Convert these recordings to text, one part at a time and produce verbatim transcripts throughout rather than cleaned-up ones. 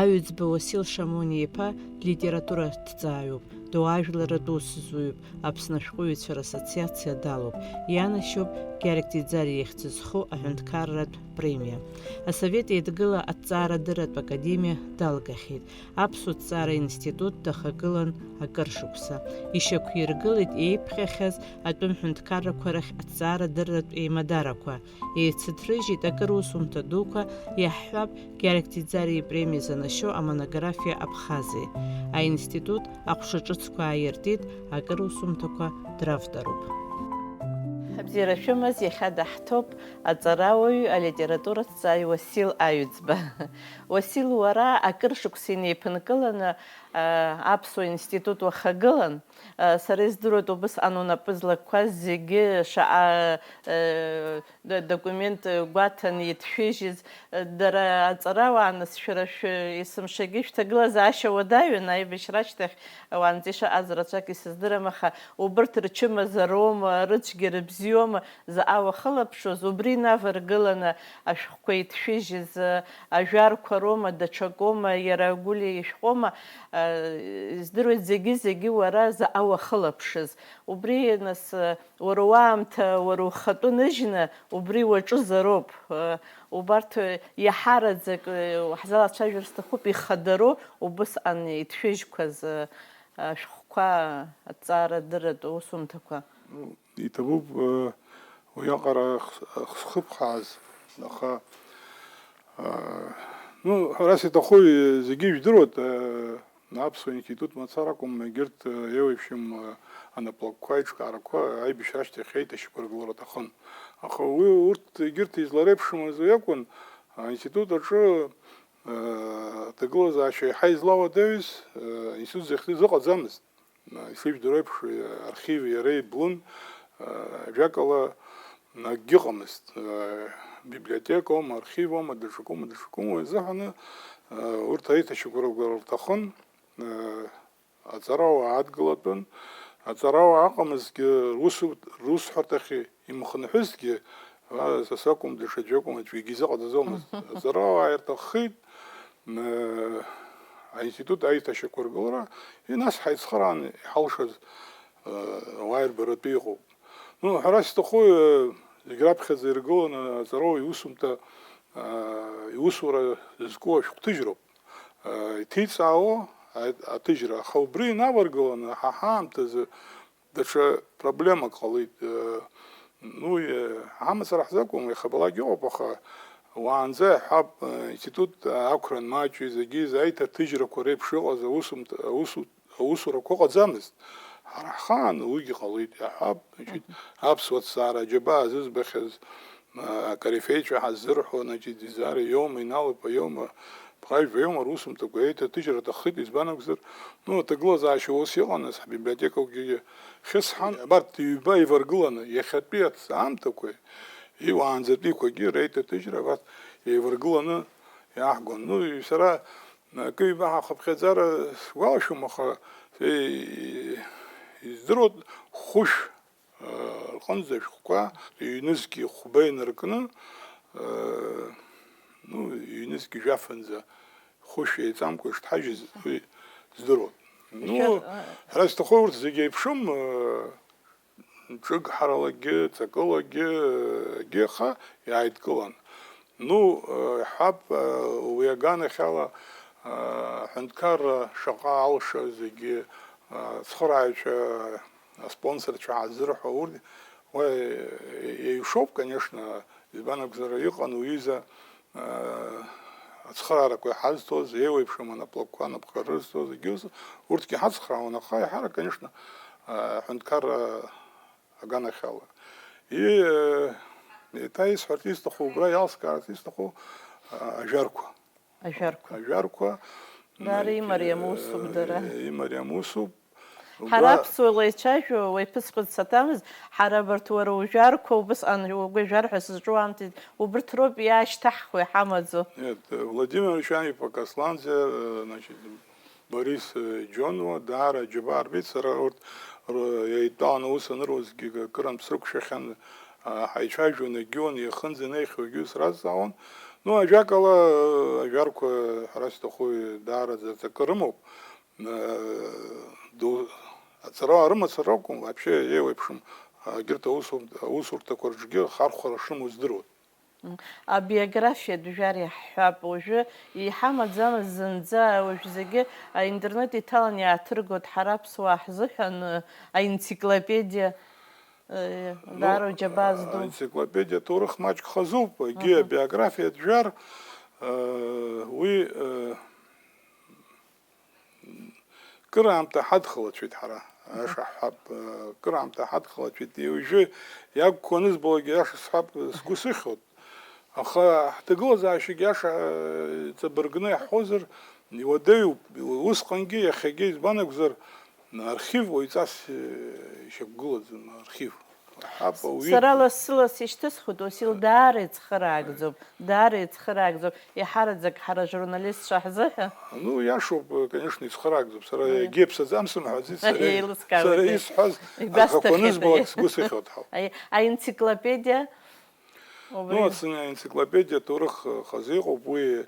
Аҩӡба Уасил Шамониа-иԥа литератураҭҵааҩуп, дуаажәларратә усзуҩуп, Аԥсны ашәҟәыҩҩцәа рассоциациа далоуп, ианашьоуп Гьаргь Ӡиӡариа ихьӡ зху аҳәынҭқарратә премиа. Асовет Еидгыла аҭҵаарадырратә академиа далгахьеит. Аԥсуа ҭҵаара институт дахагылан акыр шықәса. Ишьақәиргылеит еиԥхьахьаз атәым ҳәынҭқаррақәа рахь аҭҵаарадырратә еимадарақәа. Еицыҭрыжьит акыр усумҭа дуқәа, иаҳҳәап, Гьаргь Ӡиӡариа ипремиа занашьо амонографиа Абхазиа. Аинститут аҟәша ҿыцқәа ааиртит, акыр усумҭақәа дравторуп. Абзиара шәымаз, иахьа даҳҭоуп аҵарауаҩ, алитератураҭҵааҩ Уасил Аҩӡба. Уасил, уара акыр шықәса инеиԥынкыланы, а, Аԥсуа институт уахагылан. Сара издыруеит, убысҟан унапы злакқәаз зегьы шаҟа, э, д-, документ гәаҭаны иҭшәыжьыз, дара аҵарауаа, нас, шәара шәы-, есымшагьы шәҭагылазаашьа уадаҩын, аибашьра ашьҭахь уаанӡа ишаҟаз рацәак исыздырам, аха убырҭ рчымазароума, рыцәгьа рыбзиоума, заҟа уахылаԥшуаз, убри инаваргыланы ашәҟәқәа иҭшәыжьыз, ажәарқәа роума, даҽакоума, иара Гәлиа ишәҟәоума, э, издыруеит зегьы-зегьы уара заҟа уахылаԥшыз. Убри, нас, уара уаамҭа, уара ухатәы ныжьны, убри уаҿызароуп. Э, убарҭ, э, иаҳараӡак, э, ҳзалацәажәар сҭахуп, ихадароу убысҟан иҭшәыжьқәаз, э, ашәҟәқәа, аҭҵаарадырратә усумҭақәа. Иҭабуп, э, уиаҟара хс-, хсхыԥхааз, аха, э, ну, ҳәарас иҭаху, э, зегьы ижәдыруеит, э, Аԥсуа институт мацара акәым, егьырҭ, э, еиуеиԥшым, э, анаплакқәа, аиҿкаарақәа аибашьра ашьҭахь еиҭашьақәыргылара аҭахын. Аха уи, урҭ егьырҭ излареиԥшымыз уи акәын, аинститут аҿы, э, аҭагылазаашьа еиҳа излауадаҩыз, э, институт захьӡыз ыҟаӡамызт. Ишыжәдыруа еиԥш, архив иара иблын, ажәакала, акгьы ыҟамызт. Библиотекоума, архивоума, даҽакоума, даҽакоума изыҳәаны, урҭ аиҭашьақәыргылара рҭахын, аҵарауаа адгылатәын, аҵарауаа ыҟамызҭгьы, русу-, русҳәарҭахь имхынҳәызҭгьы, а, са сакәым, даҽаӡәы акәым, аӡәгьы изыҟаҵаӡомызт. Аҵарауаа ирҭаххеит, э, аинститут аиҭашьақәыргылара, и, нас ҳаицхыраан иҳалшаз, э, ауаа ирбаратәы иҟоуп. Ну, ҳәарас иҭаху, э, зегь раԥхьаӡа иргыланы аҵарауаҩ иусумҭа, э, иусура зызку ашәҟәҭыжьроуп, э, иҭиҵаауа а-, аҭыжьра. Аха убри инаваргыланы ҳа ҳаамҭазы даҽа проблемак ҟалеит. Э, ну, э, ҳамацара ҳзақәым, иахьабалак иҟоуп, аха уаанӡа иаҳҳәап, э, институт ақәра анмаҷҩыз, егьи аиҭаҭыжьрақәа реиԥш иҟаз аусумҭ-, аусу-, аусурақәа ыҟаӡамызт. Ҳара ҳхаан уигьы ҟалеит, иаҳҳәап, значит, аԥсуа ҭҵаара аџьабаа зызбахьаз, а, акорифеицәа ҳаззырҳәо, значит, Ӡиӡариа иоума, Инал-иԥа иоума, Ԥхажәба иоума, русумҭақәа еиҭаҭыжьра аҭаххеит, избан акәзар, ну, аҭагылазаашьа ус иҟан, нас ҳбиблиотекагьы хьысҳан, абарҭ ҩба еиваргыланы, иахьатәи аамҭақәеи, уаанӡатәиқәагьы реиҭаҭыжьра абарҭ еиваргыланы иааҳгон. Ну, сара акы-ҩба ҳахыԥхьаӡара сгәалашәом, аха, э, издыруа хәышә рҟынӡа ашәҟәқәа ҩнызқьи хәба инаркны, э, ну, ҩнызқьи жәафынӡа хәышә еиҵамкәа ишҭҳажьыз уи здыруан. Ну, ҳәарас иҭаху урҭ зегьы еиԥшым, э, ҿыгҳаралагьы, ҵакылагьы, егьи аха иааидкылан. Ну, э, иаҳҳәап, э, уи аганахьала, э, аҳәынҭқарра шаҟа алша зегьы, э, ацхырааҩцәа, аспонсорцәа ҳазырҳәо, урҭ, уи, еиҩшоуп, конечно, избан акәзар, иҟан уҩыза, э, ацхыраарақәа иҳазҭоз, еиуеиԥшым анаплакқәа анапхгара рызҭоз, егьи ус, урҭгьы ҳацхраауан, аха еиҳарак, конечно, э, аҳәынҭқарра аганахьала. И, э, еиҭа исҳәарц исҭаху, убра иалскаарц исҭаху, а, ажәарқәа. Ажәарқәа. Ажәарқәа. Даара, значит, имариам усуп, э, дара. Имариам усуп. Ҳара убра аԥсуала еицәажәо, уеиԥысҟьоит саҭамыз, ҳара абарҭ уара ужәарқәа убысҟан угәы жәар ҳәа сызҿу аамҭеит, убырҭ роуп иаашьҭаҳхуа иҳамаӡо. Нет, э, Владимир Шәанипа Касланӡе, э, значит, Борис, э, Џьонуа, даара аџьабаа рбеит, сара урҭ р-, еидтәаланы аус аныруазгьы акырынтә срықәшәахьан, а, ҳаицәажәон, егьиуан, иахынӡанеихьоу егьиу сразҵаауан. Ну, ажәакала, ажәарқәа ҳәара сҭаху даараӡа аҵакы рымоуп. Ду-, аҵарауаа рымацара акәым, вообще еиуеиԥшым, егьырҭ аусу-, аусурҭақәа рҿгьы хархәара шрымоу здыруан. М, абиографиатә жәар иаҳҳәап, уажәы иҳамаӡамызт зынӡа, уажә зегьы аинтернет иҭалан иааҭыргоит, ҳара аԥсуаа ҳзыҳәан, аенциклопедиа. Э, Ну, даара уџьабаа зду. Аенциклопедиа аҭоурых маҷк хазуп, егьи Аха. Абиографиатә жәар, э, уи, э, кыраамҭа ҳадхалацәеит ҳара, Аха. Аша ҳҳәап, э, кыраамҭа ҳадхалацәеит, уажәы иагқәа анызбалакгьы аша сҳәап, сгәы сыхьуеит. Аха ҳҭагылазаашьагьы аша, э, ҵабыргны иаҳҳәозар, иуадаҩуп, усҟангьы, иахьагьы, избан акәзар, архив уаҩҵас, э, ишьақәгылаӡам, архив. Ҳаԥа уи Сара лассы-ласс ишьҭысхуеит, Уасил, даара ицхыраагӡоуп, даара ицхыраагӡоуп, иҳараӡак ҳара ажурналистцәа ҳзыҳәа. Ну, иашоуп, конечно, ицхыраагӡоуп, сара Аиа. Егьи ԥсаӡам сымҳәаӡеит, сара, Еилыскаауеит, сара аиа. Исҳәаз, Игәасҭахьеит, акәанызбалак аиа. Сгәы сыхьуеит ҳауп. Аиа, аенциклопедиа? Убри. Ну, аци-, аенциклопедиа аҭоурых, э, хазы иҟоуп, уи,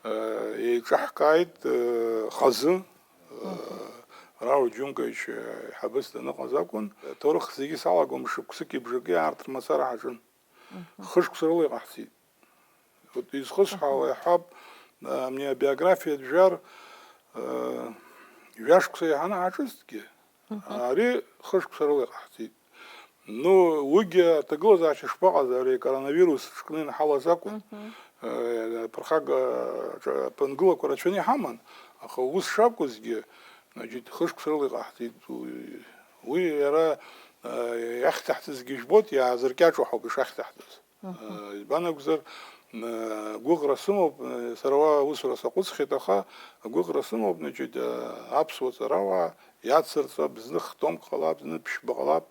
э, еиҿаҳкааит, э, хазы, э, Рауль Џьункович, э, иҳабыс даныҟаз акәын. Аҭоурых зегьы салагом, шықәсыки бжаки аарҭ рмацара ҳаҿын. Мгм. Хышықәса рыла иҟаҳҵеит. Вот изхысҳәаауа Мгм. Иаҳҳәап, э, амни абиографиатә жәар, э, жәашықәса иаҳаны ҳаҿызҭгьы, Мгм. Ари хышықәса рыла иҟаҳҵеит. Ну, уигьы аҭагылазаашьа шԥаҟаз, ари акоронавирус ҿкны ианҳалаз акәын. Мгм. Э, аԥырхага, ҿа-, аԥынгылақәа рацәаны иҳаман, аха ус шакәызгьы, значит, хышықәса рыла иҟаҳҵеит. Уи, уи иара, э, иахьҭаҳҵазгьы жәбоит, иаазыркьаҿу ҳауп ишахьҭаҳҵаз. Мгм. Э, избан акәзар, э, гәыӷра сымоуп, э, сара уа аусура саҟәыҵхьеит, аха гәыӷра сымоуп, значит, э, аԥсуа ҵарауаа иацырҵап, зны хтомк ҟалап, зны ԥшьба ҟалап,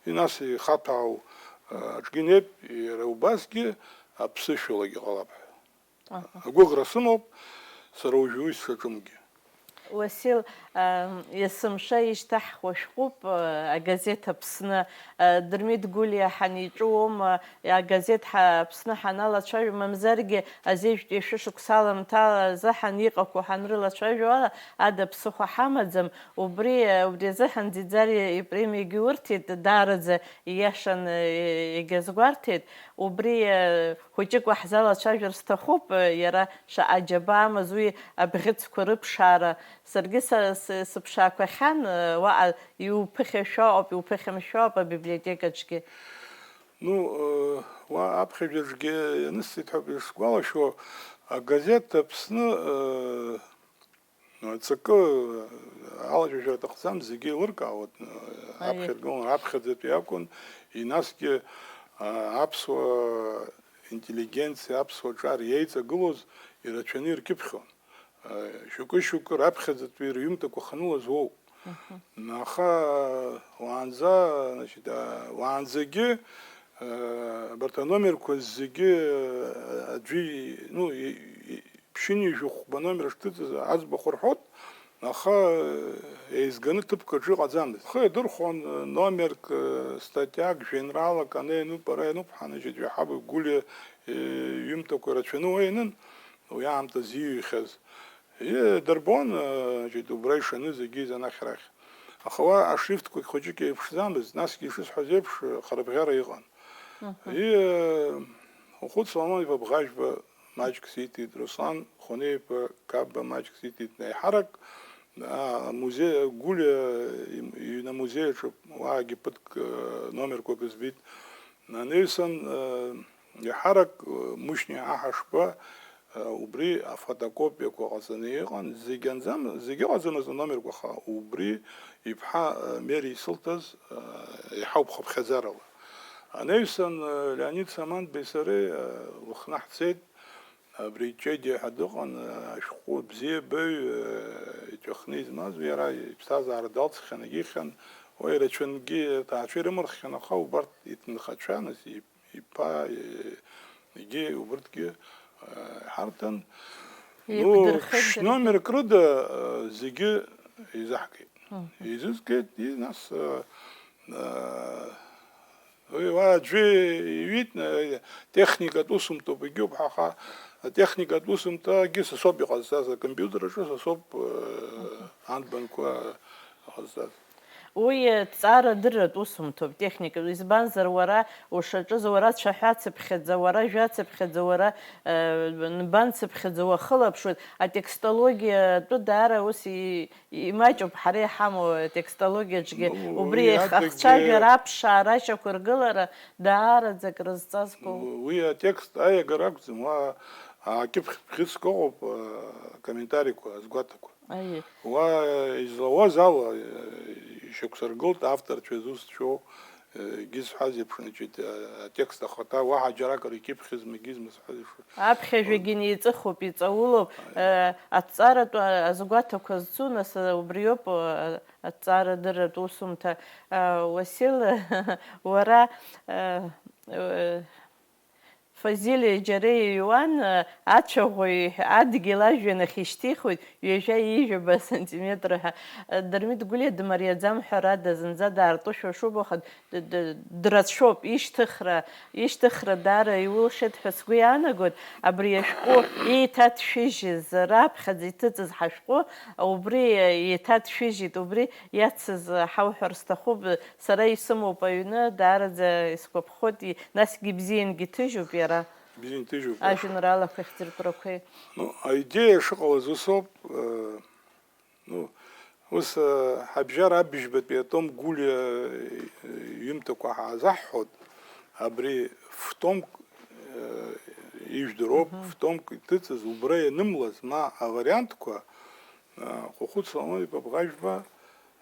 и нас ихаҭәаау, э, аҿгьы неип, иара убасгьы аԥсышәалагьы ҟалап ҳәа. Аҳа. Агәыӷра сымоуп, сара уажәы уи сшаҿымгьы. Уасил, ам, есымша ишьҭаҳхуа шәҟәуп, а, агазеҭ Аԥсны, а, Дырмит Гәлиа ҳаниҿы уоума, агазеҭ ҳа-, Аԥсны ҳаналацәажәо, мамзаргьы азежәтәи ашәышықәса аламҭалазы ҳаниҟақәоу ҳанрылацәажәо ала, ада ԥсыхәа ҳамаӡам, убри, а, убри азыҳәан Ӡиӡариа ипремиагьы урҭеит, даараӡа ииашан, а, егьазгәарҭеит, убри, а, хәыҷык уаҳзалацәажәар сҭахуп, а, иара шаҟа џьабаа амаз уи абӷьыцқәа рыԥшаара, саргьы са, сы-, сыԥшаақәахьан, э, уаҟа иуԥыхьашәо ауп, иуԥыхьамшәо ауп абиблиотекаҿгьы. Ну, э, уа аԥхьажәаҿгьы ианысҵеит ҳәа исгәалашәо, агазеҭ Аԥсны, э, ҵакы, э, алашәашәара аҭахӡам, зегьы еилыркаауеит, э, Аиеи. Аԥхьаргылан, аԥхьаӡатәи акәын, инасгьы, э, аԥсуа интеллигенциа, аԥсуа ҿар иеиҵагылоз ирацәаны иркьыԥхьон. Шьоукы-шьоукы раԥхьаӡатәи рҩымҭақәа ханылаз уоуп. Мгм. Аха уаанӡа, значит, а, уаанӡагьы, а, абарҭ аномерқәа зегьы, а, аӡәы, ну, и-, и-, ԥшьынҩажәи хәба номер шҭыҵыз аӡбахә рҳәоит, аха, а, еизганы ҭыԥк аҿы иҟаӡамызт. Ихы иадырхәон, а, номерк, а, статиак, жәеинраалак ана иануп, ара иануп ҳәа, значит, Ваҳаб Гәлиа, а, иҩымҭақәа рацәаны уа ианын. Уи аамҭазы ииҩхьаз. Ии, дырбон, э, значит, убра ишаны зегьы изанахь-рахь. Аха уа ашрифтқәагь хәыҷык еиԥшӡамызт, насгьы ишысҳәаз еиԥш, э, харабӷьара иҟан. Мгм. Ии, э, ухәыцуама, Ивабӷажәба маҷк сиҭеит, Руслан Хәанеи-иԥа Қапба маҷк сиҭеит, еиҳарак, а, амузеи, Гәлиа им-, иҩны амузеи аҿы уаагьы ԥыҭк, э, номерқәак збеит. Анаҩсан, э, еиҳарак, э, Мушьни Аҳашба, э, убри афотокопиақәа ҟаҵаны иҟан, зегь анӡам-, зегь ыҟаӡамызт аномерқәа, аха убри иԥҳа, э, Мери исылҭаз, э, еиҳауп хыԥхьаӡарала. Анаҩсан, э, Леонид Саманбеи сареи, э, Лыхны ҳцеит, Абри Ҷедиа ҳәа дыҟан, ашәҟәы бзиабаҩ, иҵәахны измаз, иара иԥсҭазаара далҵхьан, егьихьан, уи ирацәангьы аҭаацәа ирымырххьан, аха убарҭ иҭынхацәан, ис-, иԥ-, иԥа, егьи убырҭгьы, ҳарҭан. Ну, еиқәдырхеит ԥшь-, номерк рыда, зегьы изаҳгеит. Мгм. Изызгеит, и нас, Уи уа аӡәы иҩит, э, техникатә усумҭоуп, егьиуп, ҳаха, Атехникатә усумҭагьы са соуп иҟазҵаз, акомпиутер аҿы са соуп, э, анбанқәа ҟазҵаз. Уи ҭҵаарадырратә усумҭоуп, техникатә, избанзар, уара ушаҿыз, уара цәаҳәацыԥхьаӡа, уара жәацыԥхьаӡа, уара, э, нбанцыԥхьаӡа уахылаԥшуеит, атекстологиатәы даара ус и-, имаҷуп ҳара иҳамоу атекстологиаҿгьы. Ну, убри уи еих-, адагьы ахцәажәара, аԥшаара, ашьақәыргылара даараӡа акрызҵазкуа. Уи атекст аиагара акәӡам, уа акьыԥхь бӷьыцк ыҟоуп, э, комментариқәа, азгәаҭақәа. Аиеи. Уа излауаз ала, э, ишьақәсыргылт авторцәа зусҭцәоу, э, егьи зҳәаз еиԥш, значит, э, атекст ахаҭа уаҳа џьаракыр икьыԥхьызма, егьизма зҳәаз еиԥш. Аԥхьажәагьы неиҵыхуп, иҵаулоуп, э, аҭҵааратә азгәаҭақәа зцу, нас, э, убриоуп, э, аҭҵаарадырратә усумҭа. Э, Уасил, уара, э, э, Фазиль џьара иҩуан, ацәаӷәаҩ адгьыл ажәҩан ахь ишьҭихуеит, ҩажәа ҩажәаба сантиметр ҳәа. Дырмит Гәлиа дмариаӡам, ҳәарада, зынӡа даартушәа шубо, аха д-, д-, драцәоуп, ишьҭыхра, ишьҭыхра даара иулшеит ҳәа сгәы иаанагоит. Абри ашәҟәы еиҭаҭшәыжьыз, раԥхьаӡа иҭыҵыз ҳашәҟәы, убри еиҭаҭшәыжьит, убри иацыз ҳауҳәар сҭахуп. Сара исымоуп аҩны, даараӡа исгәаԥхоит, и-, насгьы ибзиангьы ҭыжьуп иара. Бзиа инҭыжьуп, иашоуп. Ажәеинраалақәеи ахьӡыртәрақәеи. Ну, аидеиа шыҟалаз усоуп, э, ну, ус, э, ҳабжьара абыжьбатәи атом Гәлиа, э, иҩымҭақәа ҳазаҳҳәоит, абри фтомк, э, ижәдыруоуп, Мгм. фтомк иҭыҵыз, убра ианымлаз, ма авариантқәа, э, Хәыхәыт Соломон-иԥа Бӷажәба,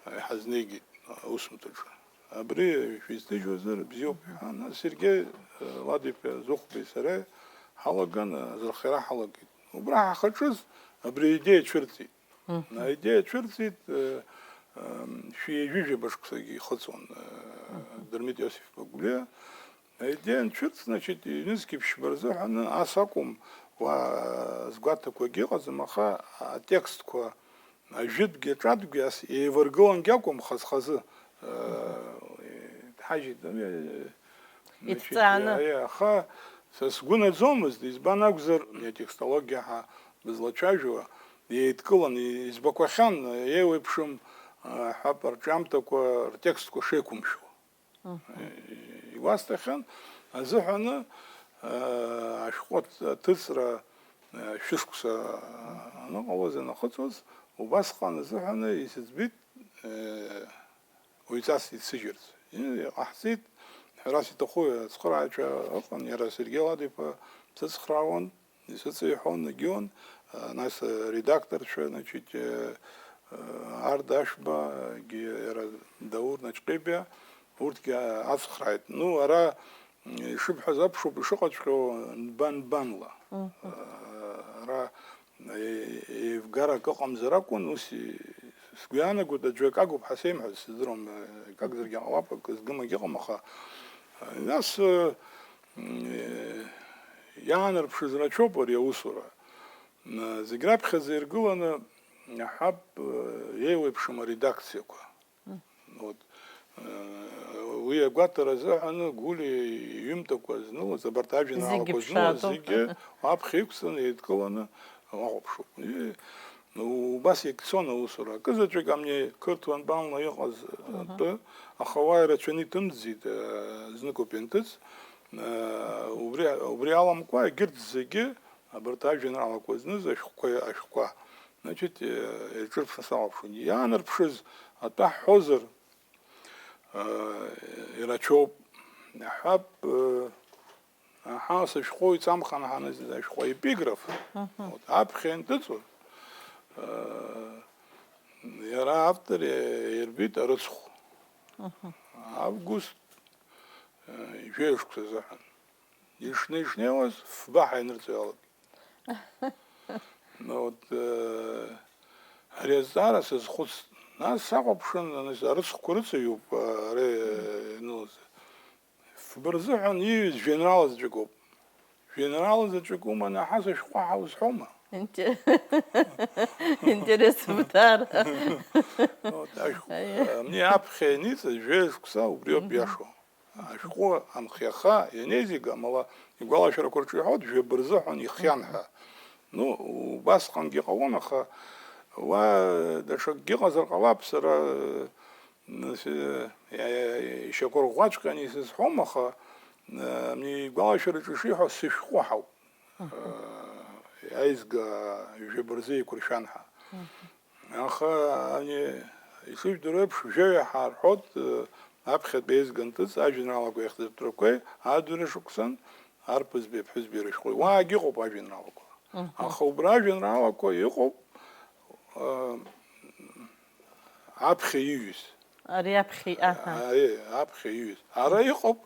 э, иҳазнеигеит аусумҭаҿы. Абри шәизҭыжьуазар бзиоуп, ҳәа, нас Сергеи, э, Ладиԥеи Зыхәбеи сареи ҳалаган, э, азырхиара ҳалагеит. Убра ҳахаҿыз абри аидеиа цәырҵит. Мгм. Аидеиа цәырҵит, э, э, шәи ҩажәи жәаба шықәсагьы ихыҵуан, э, Мгм. Дырмит Иосиф-иԥа Гәлиа. Аидеиа анцәырҵ, значит, ҩнызқьи ԥшьба рзыҳәаны, ас акәым, уа, э, згәаҭақәагьы ыҟаӡам, аха атекстқәа Ажәытәгьы аҿатәгьы ас еиваргылангьы акәым, хаз-хазы, э, иҭҳажьит, э, значит, Иҭҵааны. Иа-, иа-, аха са сгәы наӡомызт, избан акәзар, атекстологиа ҳәа бызлацәажәо, еидкылан, избақәахьан, еиуеиԥшым, э, ҳәа, рҿиамҭақәа, ртекстқәа шеиқәымшәо. Мгм. Иуасҭахьан азыҳәаны, э, ашәҟәы аҭ-, аҭыҵра, э, шәышықәса аныҟалоз, анахыҵуаз, убасҟан азыҳәаны исыӡбеит, э, уаҩҵас ицыжьырц. Иҟаҳҵеит, ҳәарас иҭаху ацхырааҩцәа ыҟан, иара Сергеи Ладиԥа дсыцхраауан. Исыҵеиҳәон, егьион, а, нас, а, редакторцәа, значит, э, э, Арда Ашәба, егьи иара Даур Наҷҟьебиа, урҭгьы, а, ацхрааит. Ну, ара, м, ишыбҳәаз аԥшуп, ишыҟаҵәҟьоу нбан-нбанла. Мгм. А, ара, е-, еивгарак ыҟамзар акәын, ус и-, сгәы иаанагоит, аӡәы акагоуп ҳәа сеимҳәац, сыздыруам, э, икагзаргьы ҟалап, акы згымагьы ыҟам, аха, э, нас, э, М, э, иаанарԥшыз рацәоуп ари аусура. М, зегь раԥхьаӡа иргыланы, иаҳҳәап, э, еиуеиԥшым аредакциақәа. Мм. Вот. Э, уи агәаҭара азыҳәаны Гәлиа иҩымҭақәа знылаз, абарҭ Зегьы ажәеинраалақәа знылаз, ԥшаатәуп. Зегьы аԥхьа иқәҵаны, еидкыланы уахәаԥшуп. И, Убас егьцон аусура. Акызаҵәык амни қырҭуа нбанла иҟаз, Мгм. атәы, аха уа ирацәаны иҭымҵӡеит, э, зныкоуп ианҭыҵ. Э, убри, убри аламкәа, егьырҭ зегьы, абарҭ ажәеинраалақәа зныз ашәҟәқәа, ашәҟәқәа, значит, э, ирҿырԥшны салаԥшуан. Иаанарԥшыз атәы ҳҳәозар, э, ирацәоуп. Иаҳҳәап, э, Аҳа, сышәҟәы иҵамхан ҳаныз ашәҟәы епиграф. Мгм. Вот, аԥхьа ианҭыҵуа, э, иара автор иа-, иаирбеит арыцхә. Мгм. Август, э, ижәеи шықәса азыҳәан. Ишнеи-шнеиуаз фба ҳаинырҵо иалагеит. Ну, вот, э, ари азҵаара сазхәыцт. Нас сахәаԥшын, аныс-, арыцхәқәа рыҵаҩуп, э, ара, э, ианылаз. Фба рзыҳәан ииҩыз жәеинраала заҵәык ауп. Жәеинраала заҵәык уманы аҳа сышәҟәы ҳаузҳәома? Инте-, Интересно, бҭаара. Вот, ашәҟәы, Аиа. э, мне аԥхьа ианиҵаз жәаҩа шықәса убриоуп Мгм. иашоу. Ашәҟәы амхиаха ианеизига, амала игәалашәарақәа рҿы иҳәоит, жәаба рзыҳәан ихиан ҳәа. Ну, убасҟангьы ҟалон, аха уа даҽакгьы ыҟазар ҟалап, сара, э, ишьақәырӷәӷәаҵәҟьаны исызҳәом, аха, э, игәалашәараҿы ишиҳәо, сышәҟәы ҳауп. Э, аизга жәаба рзы еиқәыршәан ҳәа. Аха ани ишыжәдыруа еиԥш, жәаҩа ҳарҳәоит, э, аԥхьатәи аизга анҭыҵ ажәеинраалақәа иахьӡыртәрақәеи адырра шықәсан арԥызбеи аԥҳәызбеи рышәҟәи. Уаагьы ыҟоуп ажәеинраалақәа. Аха убра ажәеинраалақәа иҟоуп, э, аԥхьа иҩыз. Ари аԥхьа, аҳа. Аи, аԥхьа иҩыз. Ара иҟоуп,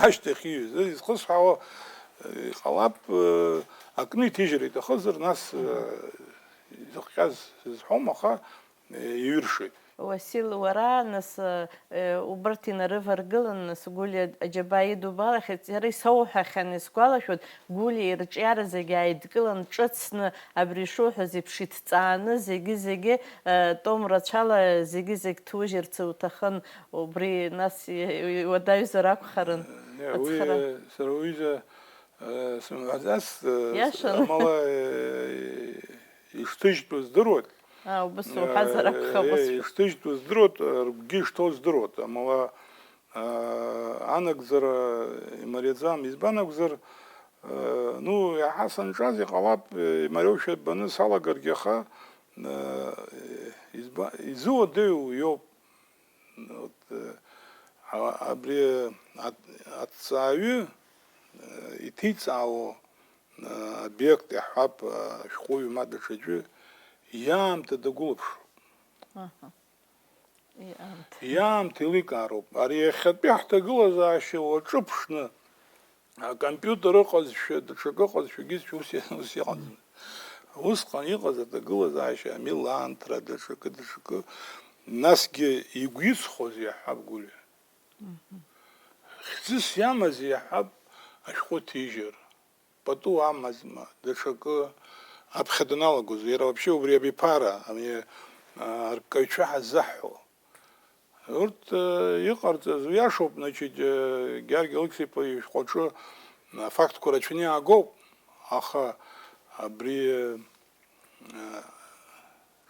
ашьҭахь иҩыз. Изхысҳәаауа, э, иҟалап, э, акны иҭижьыр иҭахызар, нас, э, изыхҟьаз сызҳәом, аха, э, иҩыршеит. Уасил, уара, нас, э, убарҭ инарываргылан, нас, Гәлиа аџьабаа идубалахьеит, иара исоуҳәахьан, исгәалашәоит, Гәлиа ирҿиара зегьы ааидкылан, ҿыцны, абри ишуҳәаз еиԥш иҭҵааны, зегьы-зегьы, э, том рацәала зегьы-зегь ҭужьырц уҭахын, убри нас и-, и-, иуадаҩзар акәхарын, Не, уи, ацхыра. Э, сара уҩыза, э, сымҳәаӡац, э, Иашан. Амала, э, ишҭыжьтәу здыруеит. А, убыс уҳәазар акәхап, Э, ус. Ишҭыжьтәу здыруеит, э, ргәгьы ишҭоу здыруеит. Амала, Анагӡара имариаӡам, избан акәзар, ну, иаҳа санҿаз иҟалап, имариоушәа баны салагаргьы, аха, изба-, изуадаҩу иоуп. Вот, а, абри аҭ-, аҭҵааҩы иҭиҵаауа обиект, иаҳҳәап, ашәҟәыҩҩы ма даҽаӡәы иаамҭа дагәылаԥшуп. Аҳа. Иаамҭа. Иаамҭа еиликаароуп. Ари иахьатәи ҳҭагылазаашьа уаҿыԥшны, акомпиутер ыҟазшәа, даҽакы ыҟазшәагьы ус, ус иҟаӡам. Усҟан иҟаз аҭагылазаашьа, амиланҭра, даҽакы, даҽакы, насгьы игәы иҵхоз иаҳҳәап Гәлиа. Хьӡыс иамаз иаҳҳәап ашәҟәы ҭижьыр. Пату амазма, даҽакы аԥхьа даналагоз, иара вообще убри абиԥара, ами, а, аркаҩцәа ҳаззаҳҳәо. Урҭ, э, иҟарҵаз, уиашоуп, значит, э, Георги Алықьса-иԥа ишәҟәаҿы, а, фактқәа рацәаны иаагоуп, аха абри, э,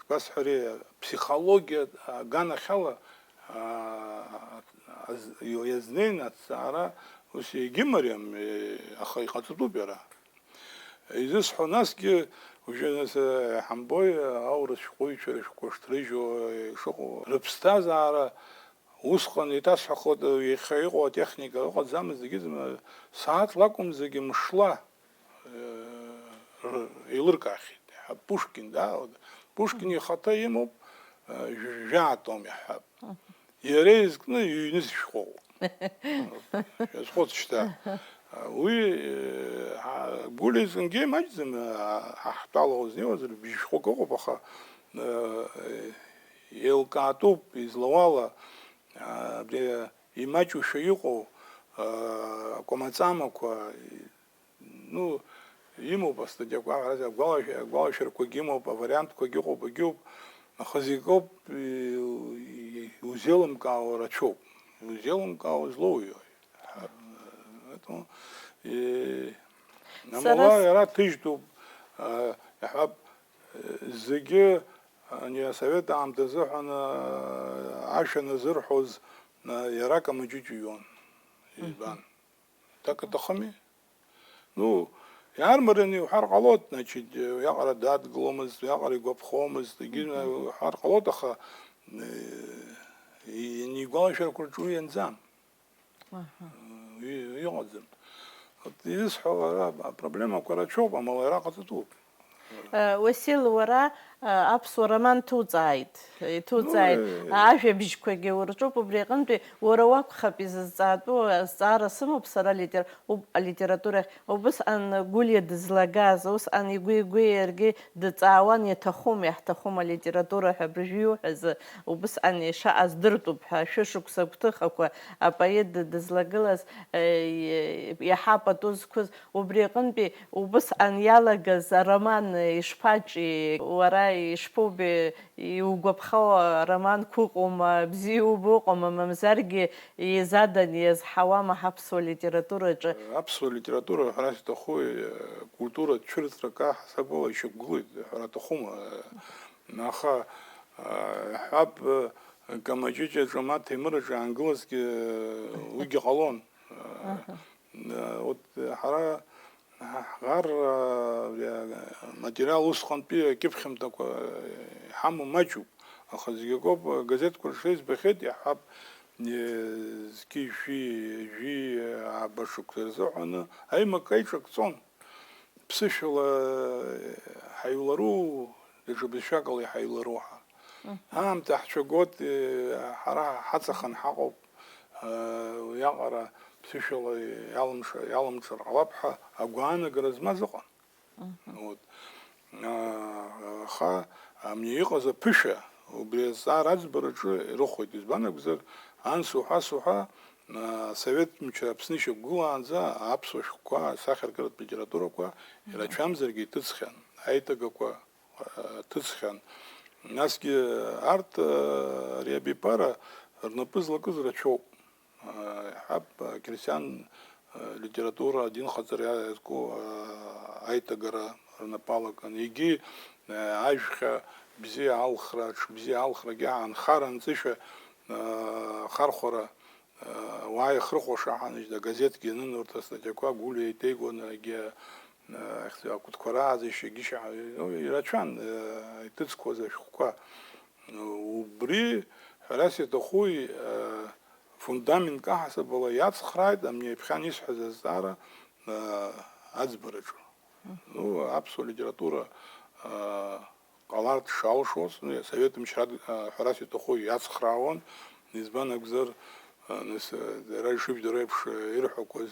шԥасҳәари, ԥсихологиа аганахьала, аа, аз-, иазнеин аҭҵаара ус егьымариам, е, аха иҟаҵатәуп иара. Изысҳәо насгьы, уажәы нас, е, иҳамбои, аурыс шәҟәыҩҩцәа рышәҟәқәа шҭрыжьуа, е, шыҟоу, рыԥсҭазаара усҟан еиҭасҳәахоит, иахьа иҟоу атехника ыҟаӡамызт, егьызма, сааҭла акәымзаргьы мшла. Э, р-, еилыркаахьеит. Пушкин, да, вот. Пушкин ихаҭа имоуп, э, жә-, жәаа том иаҳҳәап. Иара изкны ҩныз шәҟәоуп. Шәазхәыц шьҭа. Уи, э, ҳа-, Гәлиа изынгьы имаҷӡам, а, ҳа ҳтәала узнеиуазар, бжьшәҟәык ыҟоуп, аха, э, еилкаатәуп, излауала, а, абри имаҷушәа иҟоу, а, акәамаҵамақәа, Ну, имоуп астатиақәа, ҳәарада, агәалашәа-, агәалашәарақәагьы имоуп, авариантқәагьы ыҟоуп, егьоуп, аха зегь акоуп, и-, и-, иузеилымкаауа рацәоуп. Иузеилымкаауа злоуҩуи? Поэтому, и-, Сара амала с- иара ҭыжьтәуп, а, иаҳҳәап, э, зегьы, ани асовет аамҭазы ҳәа ана-, ашәа назырҳәоз, на-, иара Камаҷыҷ иҩуан. Избан? Так аҭахыми? Ну, иаармараны иуҳәар ҟалоит, значит, уиаҟара дадгыломызт, уиаҟара игәаԥхомызт, егьи Мгм. уҳәар ҟалоит, аха, э, и-, игәалашәарақәа рҿы уи ианӡам. Аҳа. Уи, уи ыҟаӡам. Вот изысҳәо ара апроблемақәа рацәоуп, амала иара ҟаҵатәуп. Уасил, уара аԥсуа роман ҭуҵааит, иҭуҵааит, Ну, э, ажәабжьқәагьы урҿуп, убри аҟынтәи уара уакәхап изызҵаатәу, азҵаара сымоуп сара литер-, уб-, алитературахь, убысҟан Гәлиа дызлагаз, усҟан игәи-игәи иаргьы дыҵаауан, иаҭахума, иаҳҭахума алитература ҳәа абыржәы иуҳәаз, убысҟан ишаҟа здыртәуп ҳәа, шәышықәса гәҭыхақәа апоет д-, дызлагылаз, э, иаҳа пату зқәыз, убри аҟынтәи убысҟан иалагаз ароман ишԥаҿиеи уара? Ишԥоубеи, иугәаԥхо ароманқәа ыҟоума, бзиа иубо ыҟоума, мамзаргьы еизаданы иазҳауама ҳаԥсуа литератураҿы? Аԥсуа литература, ҳәарас иҭаху, культура цәырҵрак аҳасабала ишьақәгылоит ҳәара аҭахума? Аха, иаҳҳәап, Камаҷыҷ аҿы, ма Ҭемыр аҿы аангылазгьы, уигьы ҟалон. Аҳа. Вот ҳара ҳ-, ҳӷар, а, материал усҟантәи акьыԥхьымҭақәа иҳамоу маҷуп, аха зегь акоуп, газеҭқәа рҿы избахьеит, иаҳҳәап, е, зқьи жәшәи, жәи ааба шықәса рзыҳәаны аимак аиҿакҵон. Ԥсышәала ҳаилару, даҽа бызшәакала иҳаилару ҳәа. Мгм. Аамҭа ҳцәагоит, е, ҳара ҳаҵаханы ҳаҟоуп. Уиаҟара ԥсышәала иалымша-, иалымҵыр ҟалап ҳәа агәаанагара змаз ыҟан. Мгм. Вот. Аха амни иҟаз аԥышәа убри азҵаара аӡбараҿы ирыхәоит, избан акәзар, анс уҳәа-сыҳәа, асовет мчра Аԥсны ишьақәгылаанӡа аԥсуа шәҟәқәа, асахьаркыратә литературақәа ирацәамзаргьы иҭыҵхьан, аиҭагақәа ҭыҵхьан. Насгьы арҭ, ари абиԥара рнапы злакыз рацәоуп. Иаҳҳәап, ақьырсиан литература адинхаҵара иазку аиҭагара рнапы алакын. Егьи ажәхьа бзиа алхра, ҽыбзиа алхрагьы аанхара анҵышәа, ахархәара, уаа ихрыхәаша ҳаныжьда, агазеҭгьы анын урҭ астатиақәа Гәлиа иҭеигон, егьи, ахьӡ-, акәытқәа раазышьагьы шьа-, ну, ирацәан, иҭыҵқәаз ашәҟәқәа. Убри, ҳәарас иаҭаху, фундаментк аҳасабала иацхрааит, амни аԥхьан исҳәаз азҵаара, аӡбараҿы. Ну, аԥсуа литература, ҟаларц шалшоз, ну, асовет мчра, а, ҳәарас иаҭаху иацхраауан, избан акәзар, а, нас, а, дара ишыжәдыруа еиԥш, а, ирҳәақәаз,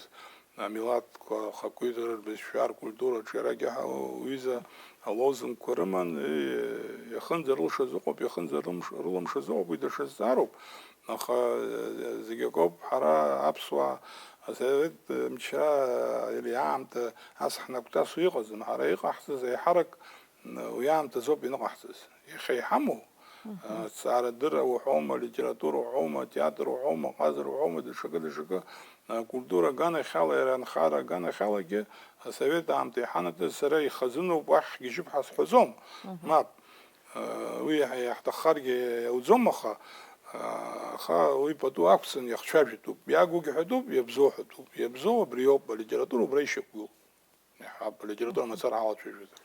амилаҭқәа, ахақәиҭра, рбызшәа, ркультура, аҿиарагьы ҳа-, уҩыза алозунгқәа рыман, и-, иахынӡарылшаз ыҟоуп, иахынӡарылмш-, рылымшаз ыҟоуп, уи даҽа зҵаароуп, аха, а, зегь акоуп, ҳара аԥсуаа асовет мчра, а, ири аамҭа ас ҳнагәҭасуа иҟаӡам, ҳара иҟаҳҵаз аиҳарак, Уи аамҭазоуп ианыҟаҳҵаз. Иахьа иҳамоу, Мгм. а, ҭҵаарадырра уҳәоума, литература уҳәоума, атеатр уҳәоума, аҟазара уҳәоума, даҽакы, даҽакы, а, культура аганахьала, иара анхара аганахьалагьы, асовет аамҭа иҳанаҭаз сара ихазыноуп, уахь ҳгьежьып ҳәа сҳәаӡом. Мгм. Мап. А, уи иаҳ-, иаҳҭаххаргьы иауӡом, аха, а, аха уи пату ақәҵан иахцәажәатәуп. Иагугьы ҳәатәуп, иабзоу ҳәатәуп. Иабзоу абриоуп, алитература убра ишьақәгылоуп. Иаҳҳәап, алитература мацара ҳалацәажәоит.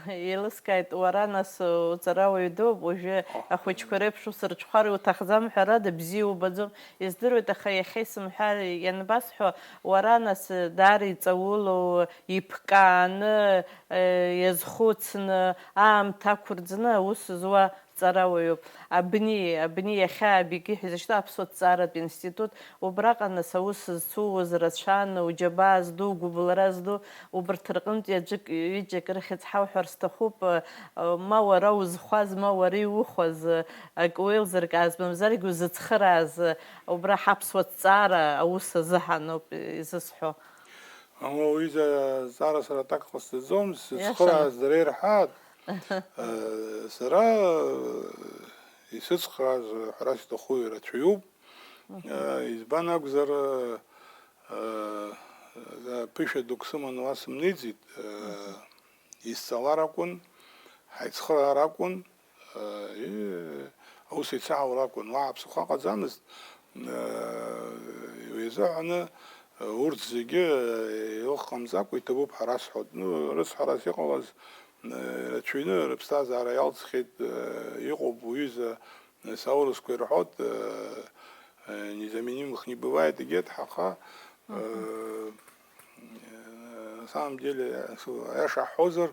Еилыскааит, уара, нас, уҵарауаҩ дууп, уажәы О. ахәыҷқәа реиԥш усырҽхәар иуҭахӡам, ҳәарада, бзиа убаӡом, издыруеит, аха иахьа исымҳәар ианбасҳәо, уара, нас, даара иҵаулоу, иԥкааны, э, иазхәыцны, аамҭа ақәырӡны аус зуа ҵарауаҩуп. Абни, абни иахьа абигьы ҳәа изышьҭоу аԥсуа ҭҵааратә институт, убраҟа нас аус зцуз рацәан, уџьабаа зду, угәыбылра зду, убарҭ рҟынтәи аӡәык, ҩыџьак рыхьӡ ҳауҳәар сҭахуп, ма уара узхәаз, ма уара иухәаз, акы уеилзыркааз, мамзаргьы узыцхырааз, убра ҳаԥсуа ҭҵаара аус азыҳәан ауп изысҳәо. Уи за-, зҵаара сара аҭак ҟасҵаӡом, сзыцхырааз Иашаны. дара ирҳәаат. Э, сара, э, исыцхрааз, ҳәарас иҭаху ирацәаҩуп. Мгм. Э, избан акәзар, э, э, ԥышәа дук сыман уа сымнеиӡеит, э, Мгм. исҵалар акәын, ҳаицхыраар акәын, э, и-, аус еицаҳаур акәын, уаҳа ԥсыхәа ҟаӡамызт. Э, уи азыҳәаны, э, урҭ зегьы, э, илыхҟамҵакәа иҭабуп ҳәа расҳәоит. Ну, рыцҳарас иҟалаз, э, ирацәаҩны рыԥсҭазаара иалҵхьеит, э, иҟоуп уҩыза, э, аурысқәа ирҳәоит, э, э, незаменимых не бывает, егьырҭ ҳаха, э, Мгм. э, на самом деле, су-, аиаша ҳҳәозар,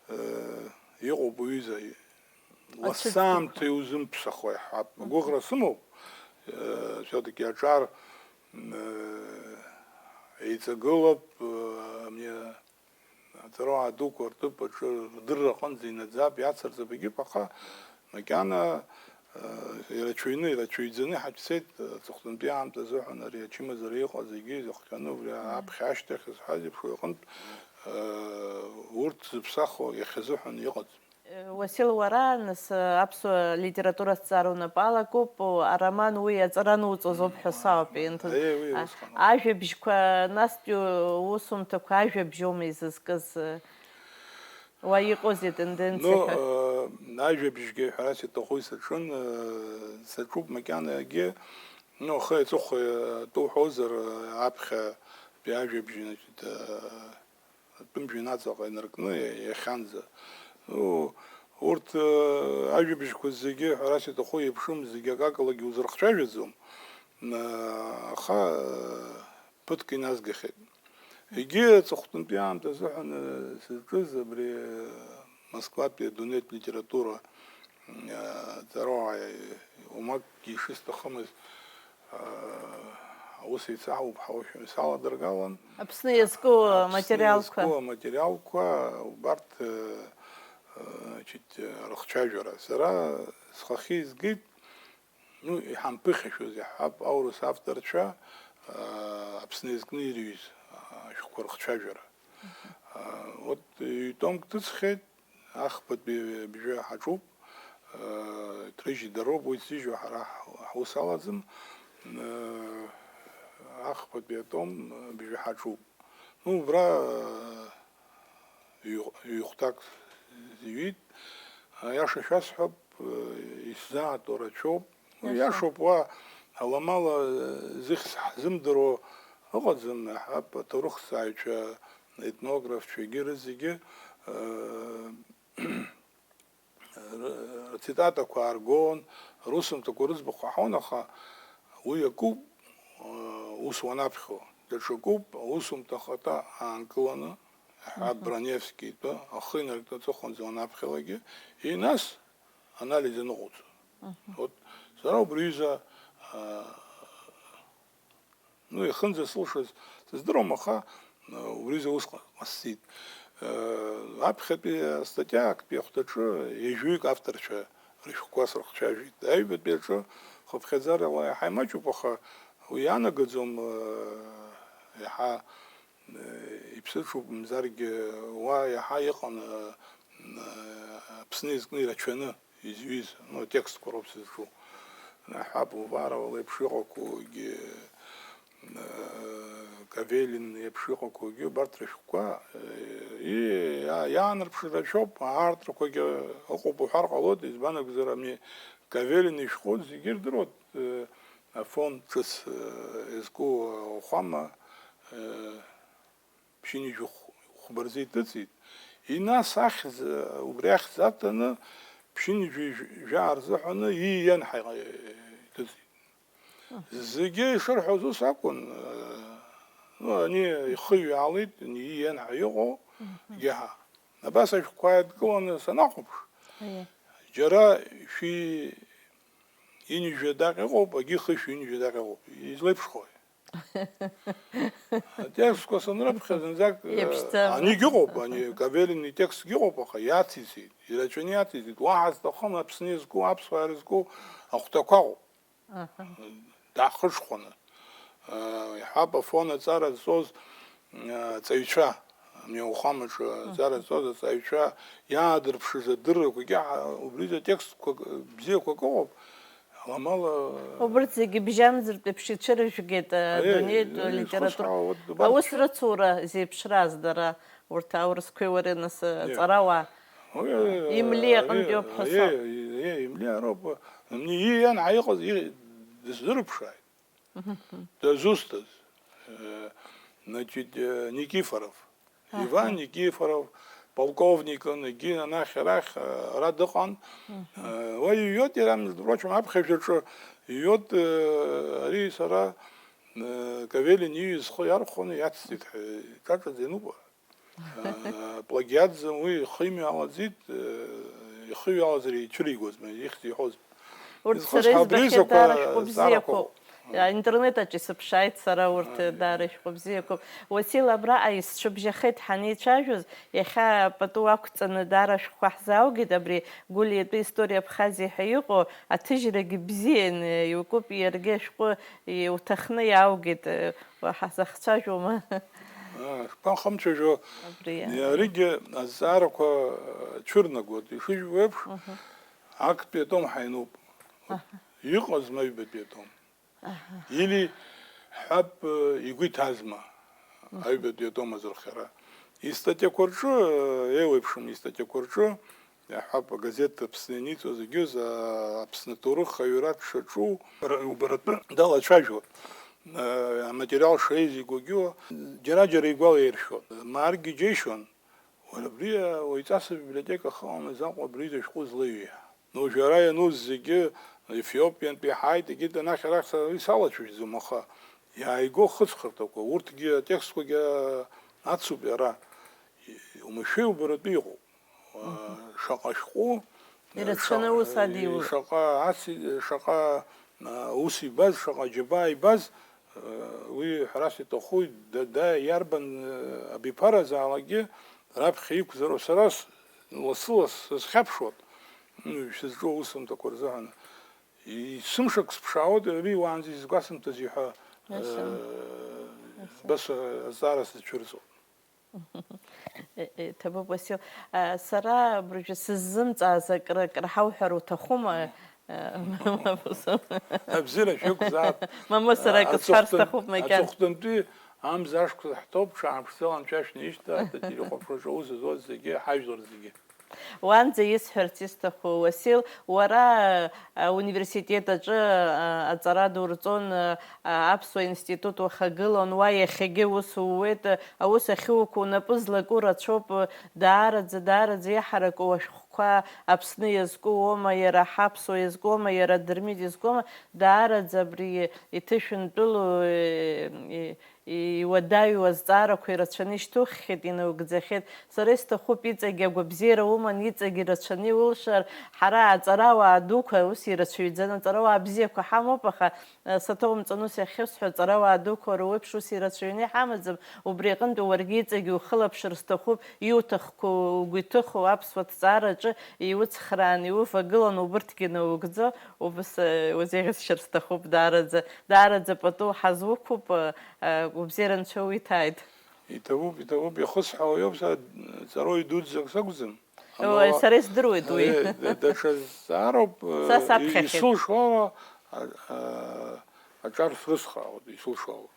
э, иҟоуп уҩыза. Лассы аамҭа иузымԥсахуа иаҳҳәап. Мгм. Агәыӷра сымоуп, э, все-таки аҿар, э, еиҵагылап, э, амни-, аҵарауаа дуқәа рҭыԥ аҿы рдырра аҟынӡа инаӡап, иацырҵап, егьырҭ, аха макьана, э, ирацәаҩны, ирацәаҩӡаны иҳацәцеит, э, аҵыхәтәантәи аамҭа азыҳәан ари ачымазара иҟаз зегьы изыхҟьаны убри Мгм. аԥхьа ашьҭахь зҳәаз еиԥш уи аҟынтә, э, урҭ зыԥсахуа иахьазыҳәан иҟаӡам. Уасил, уара, нас, аԥсуа литература азҵаара унапы алакуп, ароман уи аҵара ануҵоз ауп ҳәа сауп, ианҭаз. Аиеи, уи А-, усҟан ауп. Ажәабжьқәа, настәи усумҭақәа ажәабжьоума изызкыз? Уа иҟоузеи атенденциа Ну, ҳәа? э, ажәабжьгьы ҳәарас иаҭаху исаҿын, э, саҿуп макьанагьы, ну, ахи аҵыхәеи атәы уҳәозар, э, аԥхьатәи ажәабжь, значит, э, атәым жәҩан аҵаҟа инаркны иа-, иахьанӡа. Ну, урҭ, э, ажәабжьқәа зегьы, ҳәарас иаҭаху еиԥшым, зегьы акакалагьы узырхцәажәаӡом, э, аха, э, ԥыҭк иназгахьеит. Егьи аҵыхәтәантәи аамҭа азыҳәан, э, сызҿыз абри, э, Москватәи адунеитә литература, э, ҵарауаа, э, уамакгьы ишысҭахымыз, э, аус еицаҳауп ҳәа уажәы саладыргалан. Аԥсны иазку Аԥсны аматериалқәа. Иазку аматериалқәа убарҭ, э, э, значит, э, рыхцәажәара. Сара схахьы изгеит, ну, иҳамԥыхьашәоз иаҳҳәап, аурыс авторцәа, э, Аԥсны иазкны ирҩыз, э, ашәҟәқәа рыхцәажәара. Э, вот, ҩ-томк ҭысхьеит, ахԥатәи абжьы ҳаҿуп, э, иҭрыжьит дароуп, уи ҭзыжьуа ҳара ҳ-, ҳус алаӡам, э, ахԥатәи атом абжьы ҳаҿуп. Ну, убра, э, ҩ-, ҩ-хәҭак зҩит. Аиаша шәасҳәап, исзаатуа рацәоуп. Уи Иаша. Иашоуп, уа аламала зыхьӡ ҳзымдыруа ыҟаӡам, иаҳҳәап, аҭоурыхҭҵааҩцәа, аетнографцәа, егьи рызегьы, э, р-, рцитатақәа ааргон, русумҭақәа рыӡбахә аҳәон, аха уи акуп, э, ус уанаԥхьо, даҽакуп, аусумҭа ахаҭа аанкыланы, иаҳҳәап, Мгм. Броневски итәы, ахы инаркны аҵыхәанӡа уанаԥхьалакгьы, и нас анализ аныҟауҵо. Мгм. Вот, сара убри аҩыза, э, Ну, иахынӡасылшаз сыздыруам, аха, э, убри аҩыза ус ҟа-, ҟасҵеит. Э, аԥхьатәи астатиа актәи ахәҭаҿы ҩажәаҩык авторцәа рышәҟәқәа срыхцәажәеит. Аҩбатәи аҿы хыԥхьаӡарала иаҳа имаҷуп, аха уи иаанагаӡом, э, иаҳа, э, иԥсыҽуп, мамзаргьы уа иаҳа иҟан, э, э, Аԥсны изкны ирацәаны изҩыз, ну, атекстқәа роуп сызҿу. Наҳәап, Уварова леиԥш иҟақәоугьы, э, Кавелин еиԥш иҟақәоугьы, убарҭ рышәҟәқәа, э, и-, иа-, иаанарԥшра шәоуп, аартрақәагьы ыҟоуп уҳәар ҟалоит, избан акәзар, ами, Кавелин ишәҟәы зегьы ирдыруеит, э, афон ҿыц, э, иазку ауахәама, э, ԥшьынҩажәи хә-, хәба рзы иҭыҵит. И нас ахьӡ, убри ахьӡ аҭаны, ԥшьынҩажәи жәаа рзыҳәаны ииен ҳәа иҭыҵит. Зегьы ишырҳәоз ус акәын, ну, ани ихы ҩалеит, ани ииен ҳәа иҟоу, егьаҳа. Абас ашәҟәқәа ааидкыланы санахәаԥш, Аиеи. Џьара шәи ҩынҩажәи адаҟьа ыҟоуп, агьи хышә ҩынҩажәи адаҟьа ыҟоуп. Излеиԥшхои? Атекстқәа санрыԥхьа, зынӡак, э, Иаԥшӡам. Анигьы ыҟоуп, ани Кавелин итекстгьы ыҟоуп, аха иациҵеит, ирацәаны иациҵеит. Уаҳа зҭахым Аԥсны иазку, аԥсуаа ирызку ахәҭақәа ыҟоуп. Аҳа. Даахышхәаны. Э, иҳәап, Афон аҵара зҵоз, э, аҵаҩцәа, ами ауахәамаҿы аҵара зҵоз аҵаҩцәа иаадырԥшыз адыррақәагьы, ҳа-, убри атекстқәа бзиақәак ыҟоуп. Аламала, Убырҭ зегьы бжьамзартә еиԥш ицәырыжәгеит, э, Аиеи, адунеитә аиеи, литература. Изхысҳәаауа, убарҭ. Аус рыцура зеиԥшраз дара, урҭ аурысқәеи уареи нас, э, Аиеи. Ҵарауаа. Аиеи, аиеи, Имли аҟынтәи ауп ҳәа сауп. Аиеи, аиеи, Имли ароуп. Имли ииан ҳәа иҟаз, и-, дысзырԥшааит. Дызусҭаз? Э, значит, э, Никифоров. Аҳа. Иван Никифоров, полковникын, егьи анахь-арахь, э, ара дыҟан. Э, уа иҩуеит иара, между прочим, аԥхьажәаҿы иҩуеит, э, ари сара, э, Кавелин иҩыз схы иархәаны иацҵеит ҳәа, иҿаҿаӡа иануп. Э, плагиатӡам уи, ихы имҩа алаӡит, э, ихы иҩалазар ицәыригозма, ихьӡ иҳәозма. Урҭ Изхысҳәа сара избахьеит абризақәа даара шәҟәы зҵаарақәа бзиақәоуп. Аинтернет аҿы исыԥшааит сара урҭ Аиеи. Даара ишәҟәы бзиақәоуп. Уасил, абраҟа исцәыбжьахеит ҳанеицәажәоз, иахьа пату ақәҵаны даара шәҟәқәа ҳзааугеит, абри Гәлиа итәы История Абхазии ҳәа иҟоу аҭыжьрагьы бзианы иукуп, иаргьы ашәҟәы иуҭахны иааугеит, уаҳа ҳзахцәажәома? Шԥанхымцәажәо, абри иа- аригьы азҵаарақәа цәырнагоит, ишыжәбо еиԥш, актәи атом ҳаинуп. Иҟазма аҩбатәи атом? Или ҳҳәап, игәы иҭазма аҩбатәи атом азырхиара? Истатиақәа рҿы, еиуеиԥшым истатиақәа рҿы, иаҳҳәап, агазеҭ Аԥсны ианиҵо зегьы, а, Аԥсны аҭоурых аҩра дшаҿу, р-, убаратәы далацәажәо, а, аматериал шеизигогьы, џьара-џьара игәалаиршәон. Мааргьы џьеишьон, уара, абри, а, уаҩҵас абиблиотека ахаламыз Аҟәа абри изы ашәҟәы злаҩеи? Ну, уажәы ара иануз зегьы Ефиопиантәи ҳааит, егьит анахь-арахь са уи салацәажәаӡом, аха иааиго хыҵхырҭақәа, урҭгьы атекстқәагьы ацуп иара. Умашәеи убаратәы иҟоуп. Шаҟа шәҟәы, Ирацәаны шаҟа, ус адиулеит. Шаҟа аци-, шаҟа, а, ус ибаз, шаҟа џьабаа ибаз, а, уи ҳәарас иҭаху, да, да, иарбан, а, абиԥаразаалакгьы раԥхьа иқәзароу сара с-, лассы-ласс сызхьаԥшуан, м, шәызҿу аусумҭақәа рзыҳәан. И-, сымшак сыԥшаауеит, ари уаанӡа изгәасымҭази ҳәа, Иашан. Э, Иашан. Бас, э, азҵаара сызцәырҵуа. Э, э, ҭабуп, Уасил. Э, сара абыржәы сыззымҵааз акры, акры ҳауҳәар уҭахума? Э, мамзар. Абзиара шәықәзаап. Мамоу, сара акы сҳәар Аҵыхәтәан-, сҭахуп макьана. Аҵыхәтәантәи амза ашықәса ҳҭоуп, ҽааԥшӡала анцәа шәнеишьҭааит, ателехәаԥшраҿы аус зуаз зегьы, ҳажәлар зегьы. Уанӡа исҳәарц исҭаху, Уасил, уара, а, ауниверситет аҿы, а, аҵара дурҵон, а, а, аԥсуа институт уахагылан, уа иахьагьы аус ууеит, а, аус ахьуқәу, унапы злаку рацәоуп, а, даараӡа, даараӡа иаҳараку ашәҟәқәа Аԥсны иазку уоума, иара ҳаԥсуа иазкума, иара Дырмит изкума, даараӡа абри иҭышәынтәылоу, е, е, Иуадаҩу азҵаарақәа ирацәаны ишьҭуххьеит, инаугӡахьеит. Сара исҭахуп, иҵегь агәабзиара уман, иҵегь ирацәаны иулшар, ҳара аҵарауаа дуқәа ус ирацәаҩӡаны, аҵарауаа бзиақәа ҳамоуп, аха, э, саҭоумҵан ус иахьысҳәо, аҵарауаа дуқәа руеиԥш ус ирацәаҩны иҳамаӡам, убри аҟынтәи уаргьы иҵегь ухылаԥшыр сҭахуп, иуҭахқәоу, угәы иҭыху аԥсуа ҭҵаараҿы иуцхраан, иувагылан, убырҭгьы наугӡо, убас, э, узеиӷьасшьар сҭахуп даараӡа. Даараӡа пату ҳазуқәуп, э, убзиара анцәа уиҭааит. Иҭабуп, иҭабуп, иахысҳәаауа иоуп, са ҵарауаҩ дуӡӡак сакәӡам. Ой, амала, сара исдыруеит уи. Э, д-, даҽа зҵаароуп, э, Са саԥхьахьеит. Исылшо ала, а, а, аҿар срыцхраауеит, исылшо ала.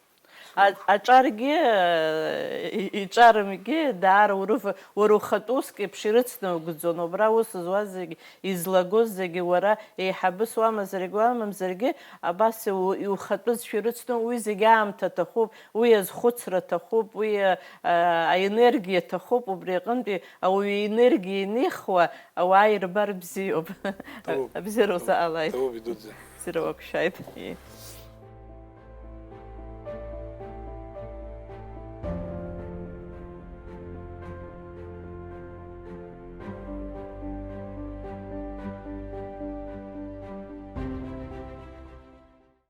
А-, аҿаргьы, э, и-, иҿарымгьы даара урыв-, уара ухатә уск еиԥш ирыцнаугӡон, убра аус зуаз зегь, излагоз зегьы уара еиҳабыс уамазаргьы, уамамзаргьы, абас иу-, иухатәызшәа ирыцну, уи зегьы аамҭа аҭахуп, уи азхәыцра аҭахуп, уи, а, а, аенергиа аҭахуп, убри аҟынтәи ауаҩы иенергиа инихуа ауаа ирбар бзиоуп. Ҭабуп. Абзиара узаалааит. Ҭабуп, идуӡӡа. Бзиара уақәшәааит. Ии.